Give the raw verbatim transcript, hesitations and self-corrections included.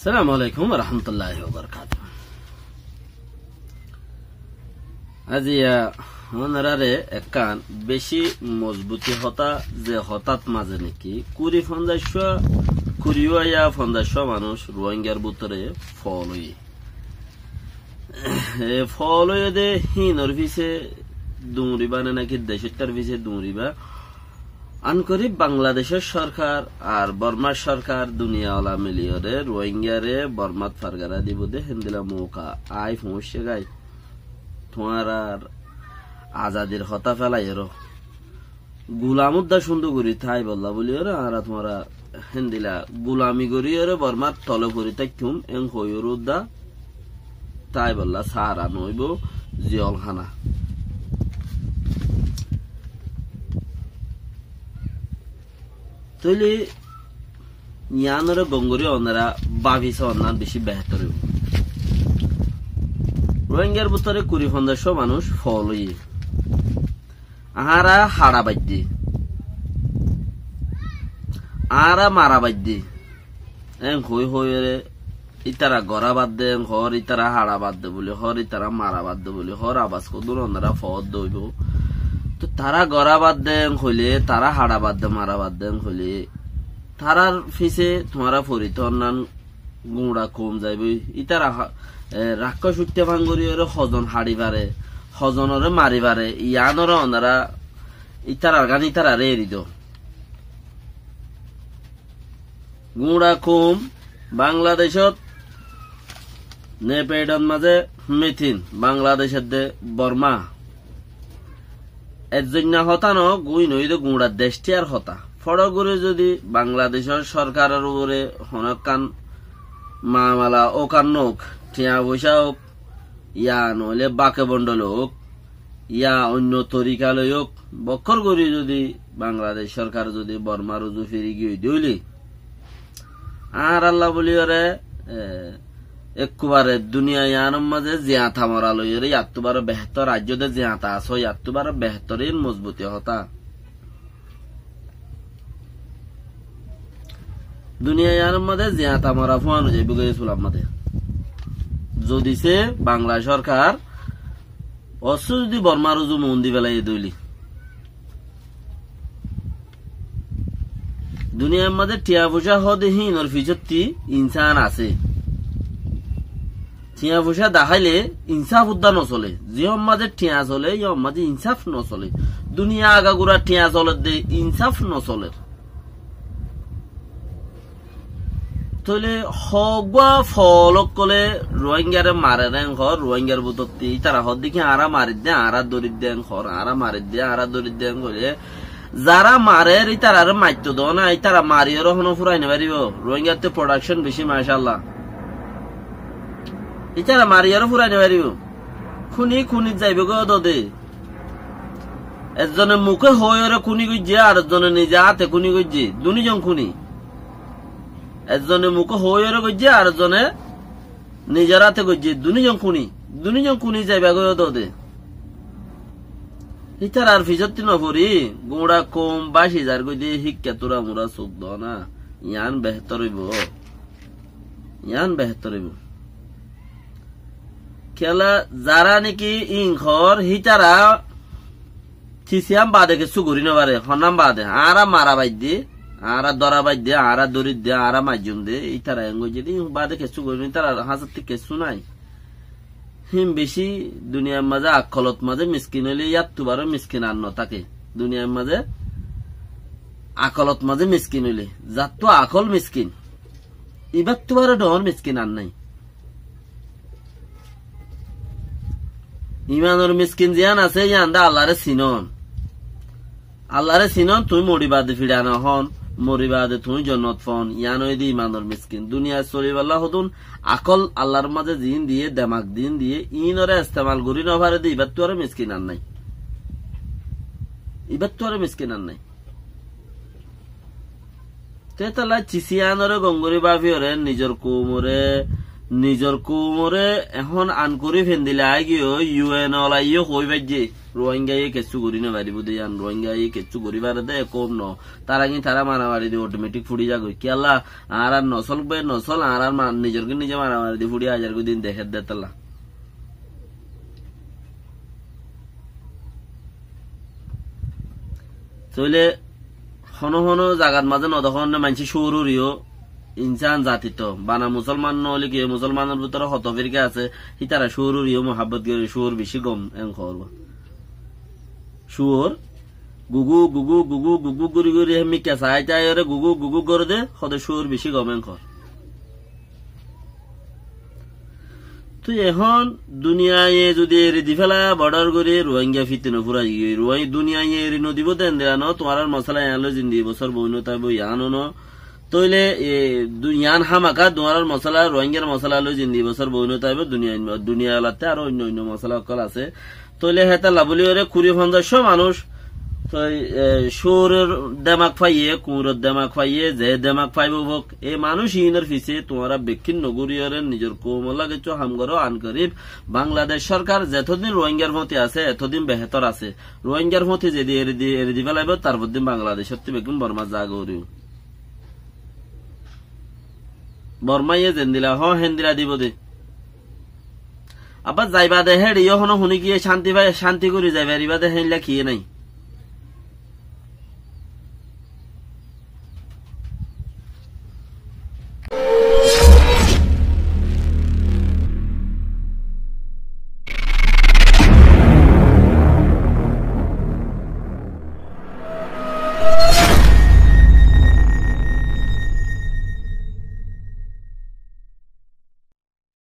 Assalamu alaikum warahmatulláhi wabarakátuhu. Aijja onoráre ekkán beci mozbuti hotá, ze hotát mazé niki kuri fonzaiccúa, kuri wá ya fonzaiccúa manúic Ruáingar bútore fool óiye. E fool óiye de híinor fisé duñriba né náki decóttar fisé duñriba. Ankorib Bangladecór sorkar ar Bormar sorkar duniyawala miliyóre Ruáingare Bormát fargará dibou de héndila mouka aái foóñiccé gái. Tuáñrar azadir hotá félaiyóre gulam uddá cúndor gorí táibolla buliyóre añára tuáñra héndila gulami goríyóre Bormár tole fori táikkúm, en hoiyóre uddá táibolla sára noóibou, ziyólhána. Tóile yiánoré gom gorí onorá báfi soónnan bicí behétor óibou. Ruáingar bútore kuri fonzaiccúa manúic fool óiye. Añára haça baidde. Añára mara baidde. Eén hoói hoóiyore ítara gorá badde eén hoór, ítara haça badde buli hoór, ítara mara badde buli hoór, abas hodún onorá foódde óibou. Tóu tará gorá badde eén hoilé, tará haça badde, mara badde eén hoilé, tarár fisé tuáñra fori tóonnan guñça koum zaibói. Ítara ha-, e, rakká cúitte fán goríyore hozon haçi fare, hozonoré mari fare, yiánoré onorá ítarar gán ítararé eri do. Guñça koum Bangladecót Nepeidot mazé Metin, Bangladecót de Bormá. Ezzoinna hotá noó, gúin óiye de guñça dec thíyar hotá. Foro gorí zodi Bangladecór sorkaror uore honókkan mamala ókar noók, thiañ foicá ók, ya noóile bake bondhol ók, ya oinno torika loi ók, bokkór gorí zodi Bangladec sorkar zodi Bormár uzu firi giyói de óile, añáralla buliyóre, e, ekkubare duniya yiánor mazé ziañta mora loiyóre yattú baró behétor, aijjó de ziañta asó, yattú baró behétorin mozbuti hotá. Duniya yiánor mazé ziañta mora fúaño zaibói goi sular mazé. Zodi sé Bangla sorkar ossú zodi Bormár uzu muúndi félaiye de óile. Duniyair mazé thiañ foicá hoó de híinor fisótti insán asé. Thiañ foicá daháile insáf uddá nosole. Ziyór mazé thiañ sole, yór mazé insáf nosole. Duniya agagura thiañ soler de insáf nosoler. Tóile hoggúa fool ókkolé Ruáingaré marer eén hoór, Ruáingar bútotti ítara hoódde ki añára maridde, añára dóridde eén hoór, añára maridde, añára dóridde eén hoilé, zará marer ítararé maitto doó na, ítara mariyóre honó fúrai nofaribóu. Ruáingattú production bicí, macállah. Ítara mariyóre fúrai nofaribóu. Kúni kúnit zaibói goi dode. Ezzone muké hoóiyoré kúni goijjé, ar ezzone nize áte kúni goijjé, dunízon kúni. Ezzone muké hoóiyoré goijjé, ar ezzone nizor áte goijjé, dunízon kúni. Dunízon kúni zaiba goi dode. Ítarar fisótti nofori, guñça koum báci zargói de híkka túra mura suk dóna, yián behétor óibou. Yián behétor óibou. Kiyólla zará néki íin hoór, hítara tisiyán baade kessú gorí nofaré, honnán baade. Añára mara baidde, añára dóra baidde, añára dóridde, añára maijjum de, ítara eén goijjé de, íin baade kessú gorí no, ítarar hañsotti kessú nái. Híin bicí duniyair mazé akkolot mazé miskin óile, yáttu baró miskin ar notáke. Duniyair mazé akkolot mazé miskin óile, zattú akol miskin, ibáttu baró dhoóñr miskin ar nái. Imanor miskin ziyán asé, yían de Allaré sinón. Allaré sinón, tuñí mori baade fiça no hon, mori baade tuñí jonnot fon, yían óiye de imanor miskin. Duniyair solibálla hodún akól Allar mazé ziín diyé, demak ziín diyé, iínoré estemal gorí nofaré de ibáttu aró miskin ar nái. Ibáttu aró miskin ar nái. Te étalla cisiyánoré gom gorí báfiyoré, nizor koumoré, Nizor koumoré ehón ankorí fendila aigiyói, U N olaiyó hoói faijjé, Ruáingaye kessú gorí nofaribóu de yían, Ruáingaye kessú gorí faré de koum noó. Tará gín tará maramari di otometik fúçi zagói. Kiyólla, añárár nosól be nosól, añárár ma-, nizor gín nize maramari di fúçi aizargói din dehér de tálla. Tóile hono hono zagat mazé nodehó né maincé cúur uriyó insán zati tó. Bana musólman noóile ki, musólmanor bútore hoto firka asé, hítara cúur uriyó muhábbot goré, cúur bicí gom, en hoór. Cúur, gugu, gugu, gugu, gugu gorí gorí hé mikká saái táiyoré gugu, gugu goré de, hóde cúur bicí gom, en hoór. Tói ehón duniyaye zudi eri di féla, bodhár gorí Ruáinga fitna fúrai giyói. Ruái-, duniyaye eri nodibóu de endila noó, tuáñrár mosala yián loi zindigi bosór boói notáibou, yián ó noó. Tóile, e, du-, yián hámaka tuáñrár mosala, Ruáingar mosala loi zindigi bosór boói notáibou, duniya, duniya olatte aró oinno oinno mosala ókkol asé. Tóile hétalla bóliyoré kuri fonzaiccó manúic, tói, e, cúuror demak faiyé, kuñror demak faiyé, ze demak faibóu fouk, e manúic iínor fisé tuáñra bekkín nogúriyoré nizor koumolla kessú ham goró, ankorib Bangladec sórkar zetodin Ruáingar fóti asé, etodin behétor asé. Ruáingar fóti zedi eri di, eri di félaibóu, tarfordin Bangladecótti bekkín Bormát zagói uribóu. Bormáye zendila hoó, héndila dibóu de. Abbá zaiba de héçe yó hono huní giyé cánti fai, cánti gorí zai faribá de héinla kiyé nái.